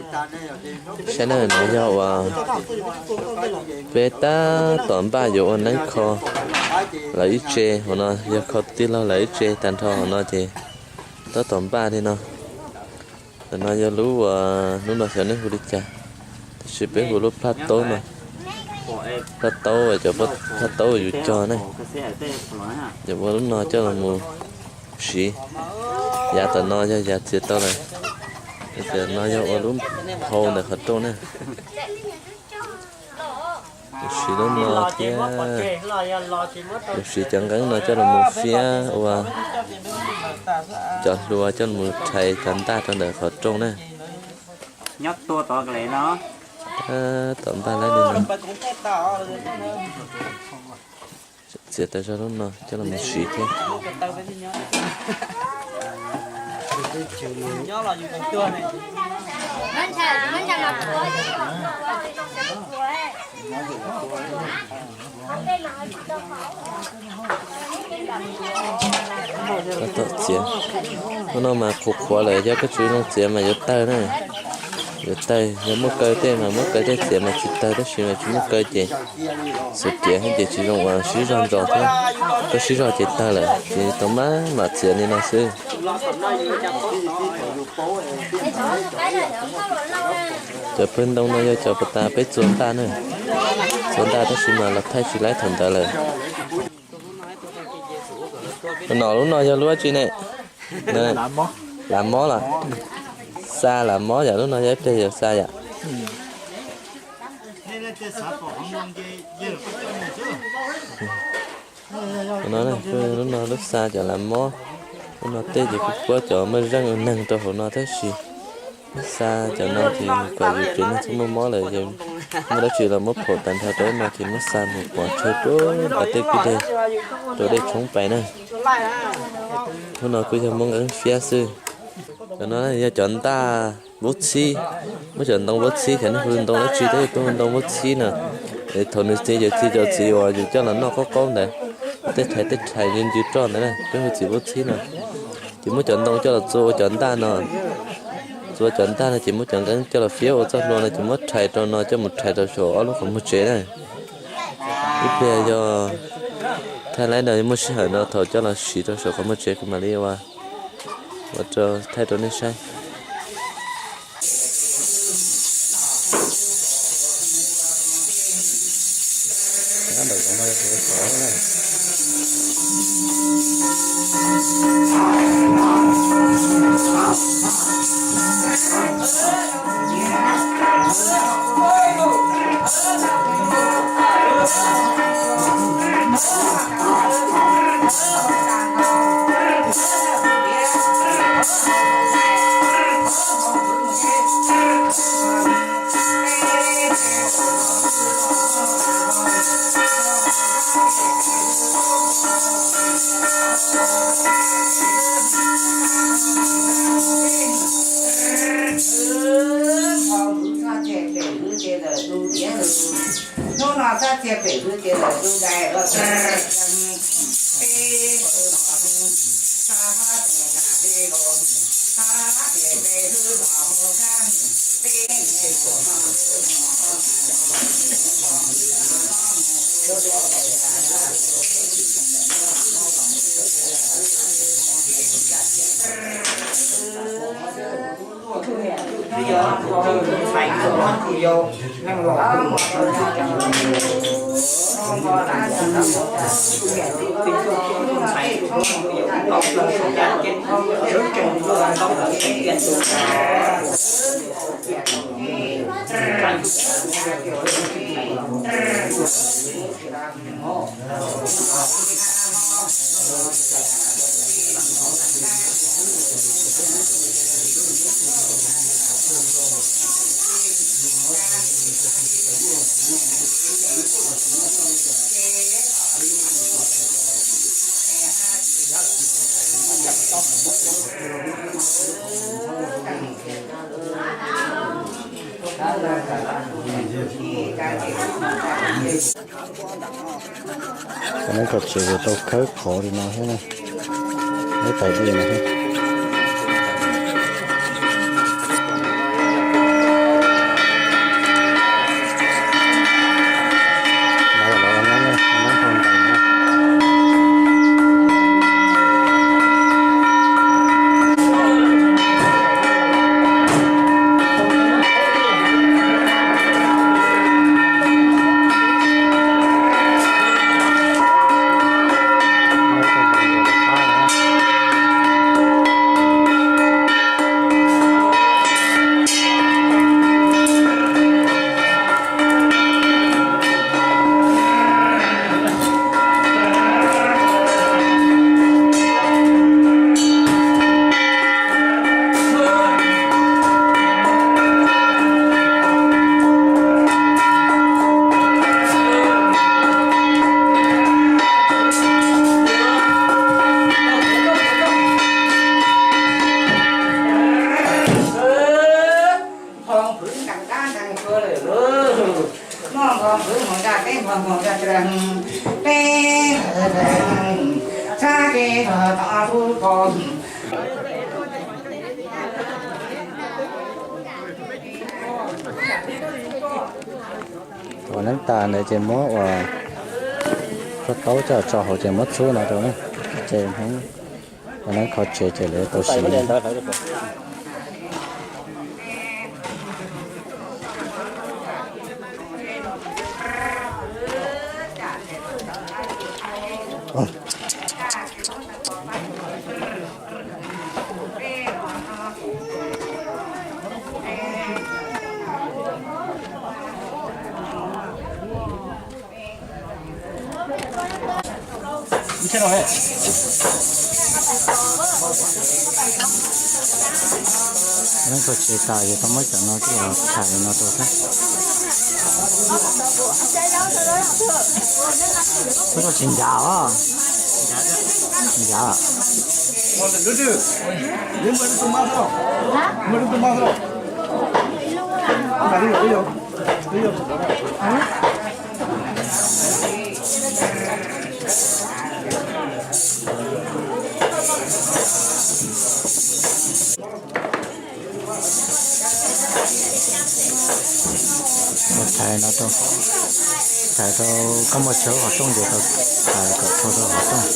Saib na, no yog uas peb tab tom npaj yuav ua neeb kho lawv ib tse, hauv no yog kho tij laug lawv ib tse tag nrho hauv no ces tab tom npaj li no. Ntawm no yog lub uas hnub no xyov nej hu li cas, tab sis peb hu lub plaj taub no. Plaj taub, cov plaj taub uas yus cog ne, yuav ua lub no coj los mus siv. Yav tom no yog yav txiav tau lawm, tiam no yog ua lub hau ntawm qhov rooj na. Yus siv lub no thiab, yus siv cov nqeeb no coj los mus fiab ua cov hlua coj los rhais cov ntaj rau ntawm qhov rooj na. Tab tom npaj lawm li no. Txiav tau zog lub no coj los mus siv thiab. Tab tom txiav. Lub no mas qhuav qhuav lawm, yog koj tsis zoo txiav mas yuav tawg na. Yuav tawg, yog muaj kaw tej mas muaj kaw tej, txiav mas tsis tawg, tab sis mas tsis muaj kaw ces xus tiav thiab ces tsis zoo ua sib zog ntsos thiab. Koj sib zog ces tawg lawm, ces tau maj mam txiav li no xwb. Cov pawg ntoo no yog cov pas tas peb txua ntaj na. Txua ntaj tab sis mas los thaij tsis laib thaum ntawd lawm. Nom lub no yog lub dab tsi ne? Lav mob los? Xa lav mob yom, lub no yog ib pliag yuav xa yom. Lub no, lub no lub xa cov lav mob. Lub no tej ces kuj puab cov maj zeej ua neeg rau hauv no tab sis xa cov no ces kom yus tsev neeg txhob muaj mob lawm, muaj dab tsi los muab phaum tag nrho rau no ces muab xa mus pov tseg rau tej kwj deg, rau dej tshoob pais na. Lub no kuj yog muab nqeeb fiab xwb. Cov no yog cov ntaj vaub txhib, muab cov ntoo vaub txhib, xyov nej hu ntoo dab tsi, tab sis peb hu ntoo vaub txhib no. Es thaum nws txiv, cov txiv, cov txiv uas yus coj los noj qaub qaub ntawd, tej rhais tej rhais ncw ncw roj ntawd na, peb hu txiv vaub txhib no. Ces muab cov ntoo coj los txua ua cov ntaj no, txua cov ntaj no ces muab cov nqeeb coj los fiab ua txoj hlua no ces muab rhais rau no coj mus rhais rau saum ob lub qhov muag tsev na. Ib pliag yog thaij laib no muaj sij hawm no thaum coj los siv rau saum qhov muag tsev kuv mam li ua, ua rau thaij rau nej saib. Hnub no txhob cia pem hwv ces lawm tus dais los txog peb hwv no, xa hab tus tas peb los, xa hab ces pem hwv los hauv sab peb ces tuam no. Cov neeb kho tsev yuav tau khawb qhov li no thiab na, neb tais diaj no thiab. Ua neeb tas ntawd ces muab ua, taub coj tso hauv ces muab txhub no rau ne, ces ua neeb kho tsev ces lawv tau siv. Neeb kho tsev tas ces tau muab cov no coj los thais no rau thiab. Koj tsis ncav os. Ncav. Thais no rau, thais rau, koj muaj chaw hauv rooj ces tau thais kom tau rau hauv rooj.